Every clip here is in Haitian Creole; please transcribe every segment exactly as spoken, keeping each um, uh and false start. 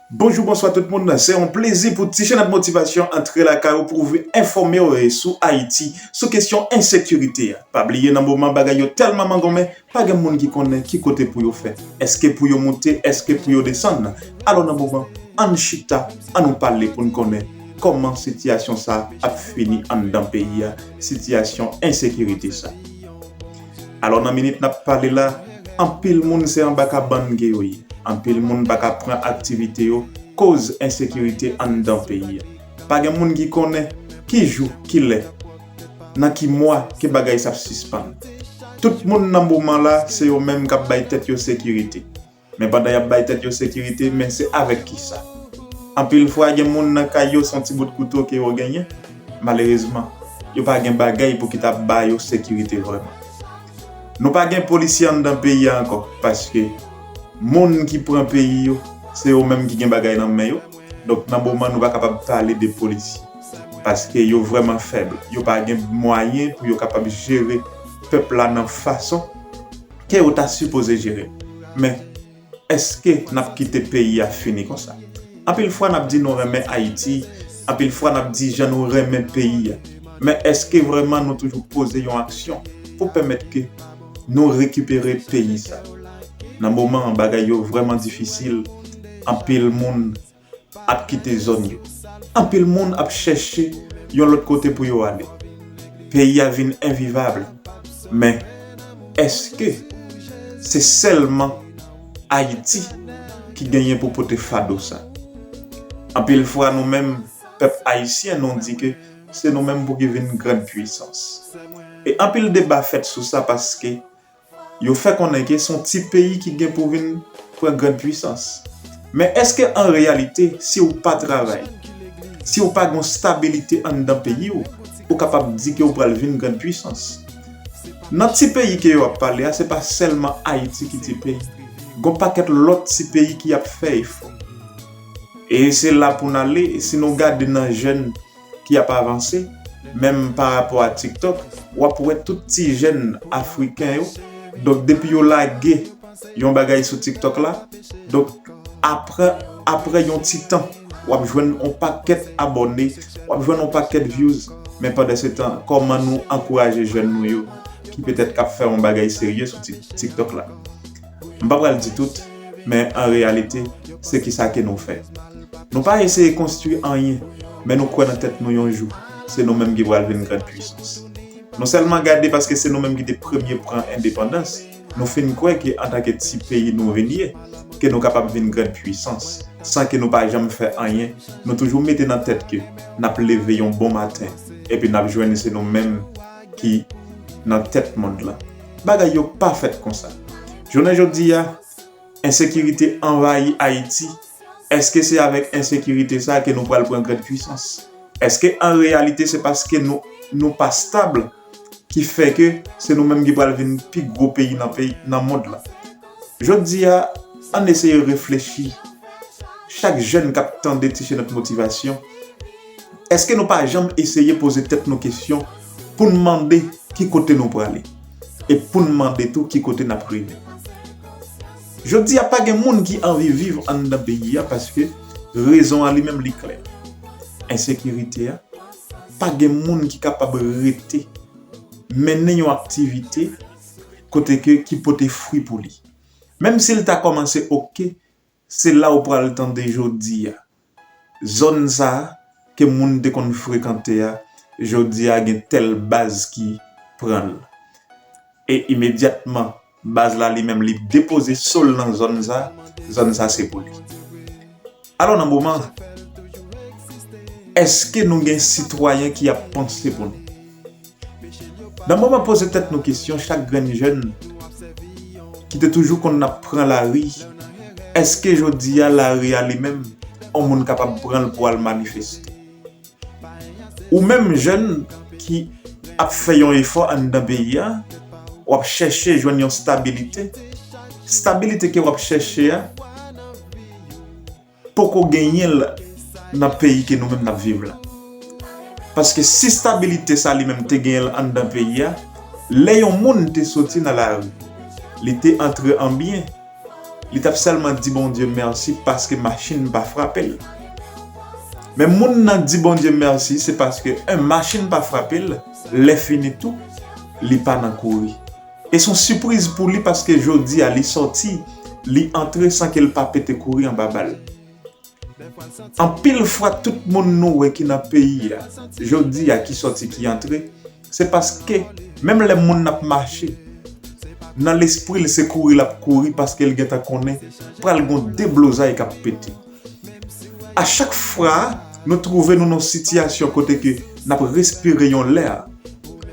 Bonjou, bonswa tout moun. Se yon plezi pou Ti Chanèt Motivasyon antre lakay ou pou vin enfòme w sou Ayiti, sou kesyon ensekirite a. Pa bliye nan moman bagay yo tèlman mangonmen, pa gen moun ki konnen ki kote pou yo fè. Èske pou yo moute, èske pou yo desann? Alò nan moman, ann chita, ann nou pale pou n konnen kòman sitiyasyon sa a ap fini anndan peyi a, sitiyasyon ensekirite sa. Alò nan minit n ap pale la, anpil moun se anba kabann ke yo ye. Anpil moun pa ka pran aktivite yo koz ensekirite anndan peyi a. Pa gen moun ki konnen ki jou, ki lè, nan ki mwa ke bagay sa ap sispann. Tout moun nan moman la, se yo menm k ap bay tèt yo sekirite. Men pandan y ap bay tèt yo sekirite, men se avèk kisa? Anpil fwa, gen moun nan kay yo, se yon ti bout kouto ke yo genyen. Malerezman, yo pa gen bagay pou ki ta ba yo sekirite vrèman. Nou pa gen polisye anndan peyi a ankò, paske moun ki pran peyi yo, se yo menm ki gen bagay nan men yo. Donk, nan moman, nou pa kapab pale de polisye, paske yo vrèman fèb. Yo pa gen mwayen pou yo kapab jere pèp la nan fason ke yo ta sipoze jere. Men, èske n ap kite peyi a fini konsa? Anpil fwa n ap di nou renmen Ayiti, anpil fwa n ap di jan nou renmen peyi a. Men èske vrèman nou toujou poze yon aksyon pou pèmèt ke nou rekipere peyi sa? Nan moman bagay yo vrèman difisil, anpil moun ap kite zòn yo. Anpil moun ap chèche yon lòt kote pou yo ale. Peyi a vin envivab. Men, èske se sèlman Ayiti ki genyen pou pote fado sa? Anpil fwa, nou menm, pèp ayisyen, nou di ke se nou menm pou ki vin grann pwisans. E anpil deba fèt sou sa, paske yo fè konnen ke se yon ti peyi ki gen pou vin pran grann pwisans. Men èske an reyalite, si w pa travay, si w pa gen yon stabilite anndan peyi w, ou kapab di ke w pral vin grann pwisans? Nan ti peyi ke yo ap pale a, se pa sèlman Ayiti ki ti peyi. Gon pakèt lòt ti peyi ki ap fè efò. E se la pou n ale, si nou gade nan jèn ki ap avanse, menm pa rapò a TikTok, w ap wè tout ti jèn afriken yo. Donk, depi yo lage yon bagay sou TikTok la, donk, apre, apre yon ti tan, w ap jwenn yon pakèt abòne, w ap jwenn yon pakèt views. Men pandan se tan, kòman nou ankouraje jèn nou yo ki petèt k ap fè yon bagay serye sou Tik-, TikTok la? M pa pral di tout, men an reyalite, se kisa ke nou fè? Nou pa eseye konstwi anyen, men nou kwè nan tèt nou yon jou, se nou menm ki pral vin grann pwisans. Nou sèlman gade paske se nou menm ki te premye pran endepandans, nou fin kwè ke antanke ti peyi nou vin ye, ke nou kapab vin grann pwisans, san ke nou pa janm fè anyen. Nou toujou mete nan tèt ke n ap leve yon bon maten, epi n ap jwenn se nou menm ki nan tèt mond lan. Bagay yo pa fèt konsa. Jounen jodi a, ensekirite anvayi Ayiti. Èske se avèk ensekirite sa ke nou pral pran grann pwisans? Èske an reyalite se paske nou, nou pa stab ki fè ke se nou menm ki pral vin pi gwo peyi nan peyi, nan mond lan? Jodi a, ann eseye reflechi. Chak jèn k ap tande Ti Chanèt Motivasyon, èske nou pa janm eseye poze tèt nou kesyon pou n mande ki kote nou prale? E pou n mande tou ki kote n ap rive. Jodi a, pa gen moun ki anvi viv anndan peyi a paske rezon an li menm li klè. Ensekirite a, pa gen moun ki kapab rete mennen yon aktivite kote ke, ki pote fwi pou li. Menm si l ta kòmanse oke, se la ou pral tande jodi a. Zòn sa a ke moun te konn frekante a, jodi a gen tèl baz ki pran l. E imedyatman, baz la li menm li depoze so l nan zòn sa, zòn sa se pou li. Alò nan moman, èske nou gen sitwayen ki ap panse pou nou? Nan moman poze tèt nou kesyon, chak grenn jèn ki te toujou konn ap pran lari, èske jodi a lari a li menm, yon moun kapab pran l pou al manifeste? Ou menm jèn ki ap fè yon efò anndan peyi a, w ap chèche jwenn yon stabilite. Stabilite ke w ap chèche a, poko genyen l nan peyi ke nou menm n ap viv la. Paske si stabilite sa li menm te genyen l anndan peyi a, lè yon moun te soti nan lari, li te antre an byen, li t ap sèlman di Bondye mèsi paske machin pa frape l. Men moun nan di Bondye mèsi, se paske, en, machin pa frape l, lè fini tou, li pa nan kouri. E se yon sipriz pou li paske jodi a li sòti, li antre san ke l pa pete kouri anba bal. Anpil fwa, tout moun nou wè ki nan peyi a, jodi a, ki sòti, ki antre, se paske, menm lè moun nan ap mache, nan lespri l, se kouri l ap kouri paske l gentan konnen pral gen yon deblozay k ap pete. A chak fwa nou twouve nou nan yon sitiyasyon kote ke n ap respire yon lè,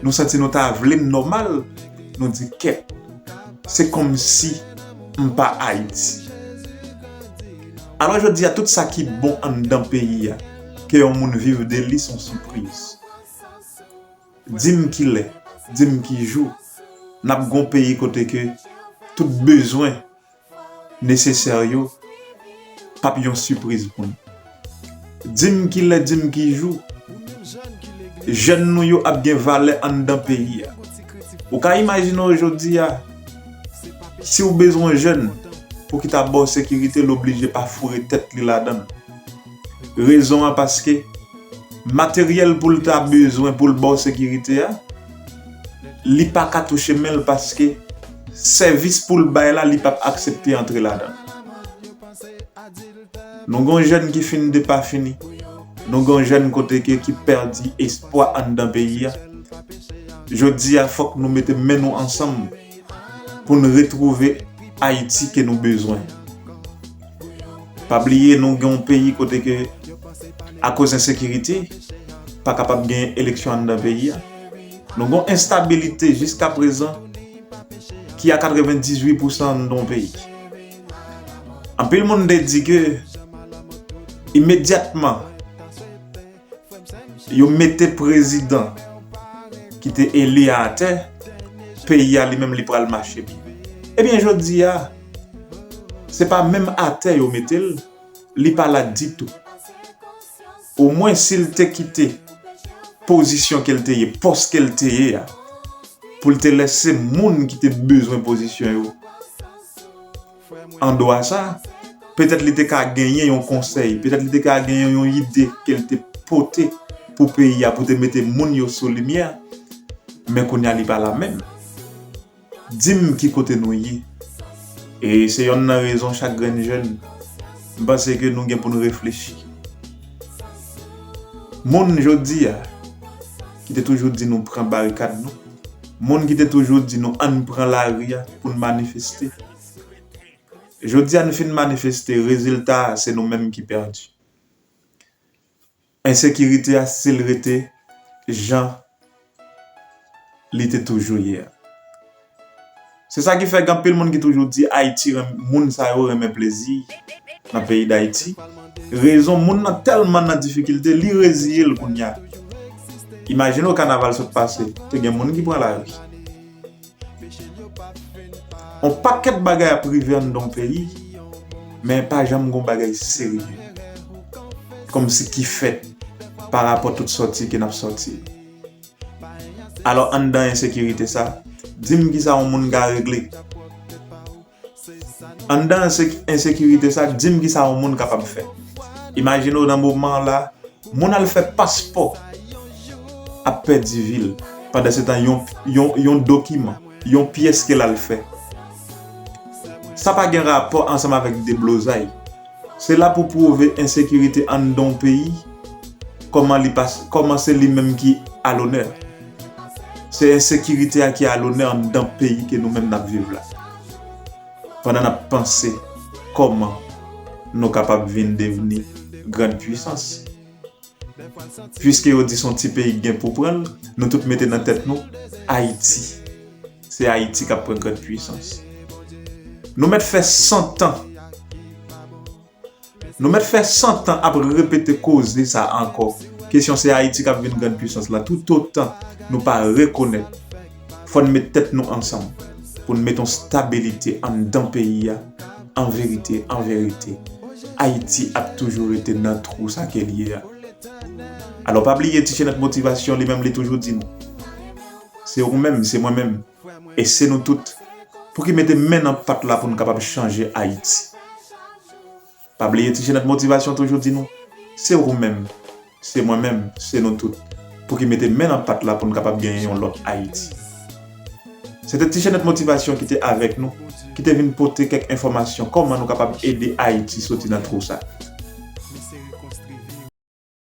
nou santi nou ta vle n nòmal, nou di, kèt, se kòmsi m pa Ayiti. Alò, jodi a, tout sa ki bon anndan peyi a, ke yon moun viv de li, se yon sipriz. Di m kilè, di m ki jou, n ap gen yon peyi kote ke tout bezwen nesesè yo p ap yon sipriz pou nou. Di m kilè, di m ki jou, jèn nou yo ap gen valè anndan peyi a. Ou ka imajine w jodi a, si w bezwen jèn pou ki ta ba w sekirite, l oblije pa foure tèt li ladan l. Rezon an paske materyèl pou l ta bezwen pou l ba w sekirite a, li pa ka touche men l paske sèvis pou l bay la, li p ap aksepte antre ladan. Nou gen yon jèn ki fin depafini. Nou gen yon jèn kote ke ki pèdi espwa anndan peyi a. Jodi a, fòk nou mete men nou ansanm pou n retwouve Ayiti ke nou bezwen. Pa bliye, nou gen yon peyi kote ke, akoz ensekirite, pa kapab gen eleksyon anndan peyi a. Nou gen yon enstabilite jiskaprezan ki a katrevendizuit pousan anndan yon peyi. Anpil moun te di ke imedyatman yo mete prezidan ki te eli a atè, peyi a li menm li pral mache byen. Ebyen, jodi a, se pa menm atè yo mete l, li pa la ditou. Omwen, si l te kite pozisyon ke l te ye, pòs ke l te ye a, pou l te lèse moun ki te bezwen pozisyon yo andwa sa, petèt li te ka genyen yon konsèy, petèt li te ka genyen yon ide ke l te pote pou peyi a, pou te mete moun yo sou limyè, men kounye a li pa la menm. Di m ki kote nou ye. E se yonn nan rezon chak grenn jèn, m panse ke nou gen pou n reflechi. Moun jodi a, ki te toujou di nou pran barikad nou, moun ki te toujou di nou ann pran lari a pou n manifeste, jodi a n fin manifeste, rezilta a se nou menm ki pèdi. Ensekirite a still rete jan li te toujou ye a. Se sa ki fè gen anpil moun ki toujou di Ayiti, moun sa yo renmen plezi nan peyi Dayiti. Rezon, moun nan tèlman nan difikilte, li reziye l kounye a. Imajine w kanaval sot pase, te gen moun ki pran lari. On pakèt bagay ap rive anndan yon peyi, men pa janm gon bagay serye. Kòmsi ki fèt pa rapò tout sòti ke n ap sòti. Alò, anndan ensekirite sa, di m kisa yon moun ka regle. Anndan ensek-, ensekirite sa, di m kisa yon moun kapab fè. Imajine w nan moman la, moun al fè paspò ap pèdi vi l. Pandansetan, yon, yon, yon dokiman, yon pyès ke l al fè, sa pa gen rapò ansanm avèk deblozay. Se la pou pwouve ensekirite anndan yon peyi, kòman li pas-, kòman se li menm ki alonè. Se ensekirite a ki alonè anndan peyi ke nou menm n ap viv la. Pandan n ap panse kòman nou kapab vin devni grann pwisans. Piske yo di se yon ti peyi ki gen pou pran l, nou tout mete nan tèt nou, Ayiti. Se Ayiti k ap pran grann pwisans. Nou mèt fè san tan. Nou mèt fè san tan ap repete koze sa ankò. Kesyon se Ayiti k ap vin grann pwisans la, toutotan nou pa rekonèt. Fò n met tèt nou ansanm pou n met yon stabilite anndan peyi a. An verite, an verite, Ayiti ap toujou rete nan twou sa ke l ye a. Alò, pa bliye Ti Chenèt Motivasyon, li menm, li toujou di nou, se ou menm, se mwen menm, e se nou tout pou ki mete men nan pat la pou n kapab chanje Ayiti. Pa bliye Ti Jenèt Motivasyon toujou di nou, se ou menm, se mwen menm, se nou tout, pou ki mete men nan pat la pou n kapab genyen yon lòt Ayiti. Se te Ti Jenèt Motivasyon ki te avèk nou, ki te vin pote kèk enfòmasyon kòman nou kapab ede Ayiti soti nan twou sa.